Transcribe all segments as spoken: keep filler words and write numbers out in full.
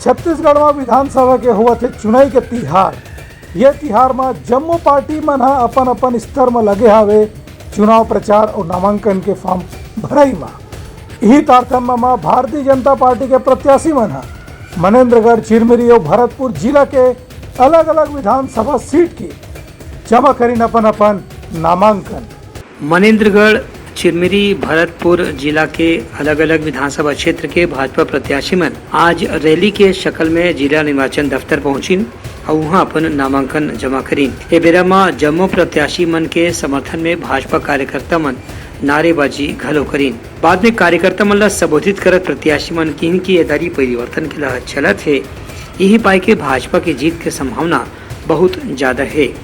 छत्तीसगढ़ म विधानसभा के होवत हे चुनाई के तिहार। ये तिहार म जम्मो पार्टी मन ह अपन-अपन स्तर म लगे हावे चुनाव प्रचार अउ नामांकन के फॉर्म भरई म। इही तारतम्य म भारतीय जनता पार्टी के प्रत्याशी मन ह मनेंद्रगढ़, चिरमिरी अउ भरतपुर जिला के अलग-अलग विधानसभा सीट के जमा करिन अपन-अपन नामांकन। मनेंद्रगढ़, चिरमिरी, भरतपुर जिला के अलग-अलग विधानसभा क्षेत्र के भाजपा प्रत्याशी मन आज रैली के शकल में जिला निर्वाचन दफ्तर पहुंचिन अउ उहां अपन नामांकन जमा करिन। ए बेरा म जम्मो प्रत्याशी मन के समर्थन में भाजपा कार्यकर्ता मन नारेबाजी घलो करिन। बाद में कार्यकर्ता मन ला संबोधित करत प्रत्याशी मन किहिन कि ए दारी परिवर्तन के लहर चलत हे, इही पाई के भाजपा के जीत के संभावना बहुत ज्यादा हे।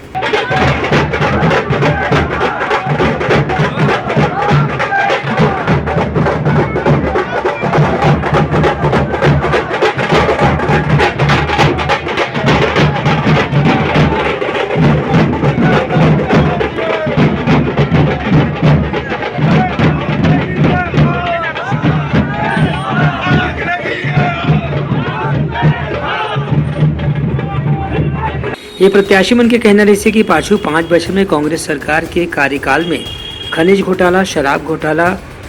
ये प्रत्याशी मन के कहना रहिसे कि पाछू पाँच बछर में कांग्रेस सरकार के कार्यकाल में खनिज घोटाला, शराब घोटाला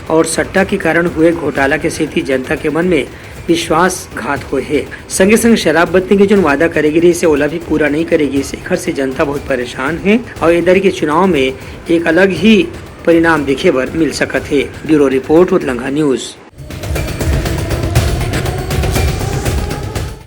और सट्टा के कारण हुए घोटाला के सेती जनता के मन में विश्वासघात होए हे। संगे संग शराबबंदी के जोन वादा करे गे रहिसे, ओला भी पूरा नहीं करे गिस। एखर से जनता बहुत परेशान हे और इधर के चुनाव में एक अलग ही परिणाम देखे बर मिल सकत हे। Bureau report, Utlangha news.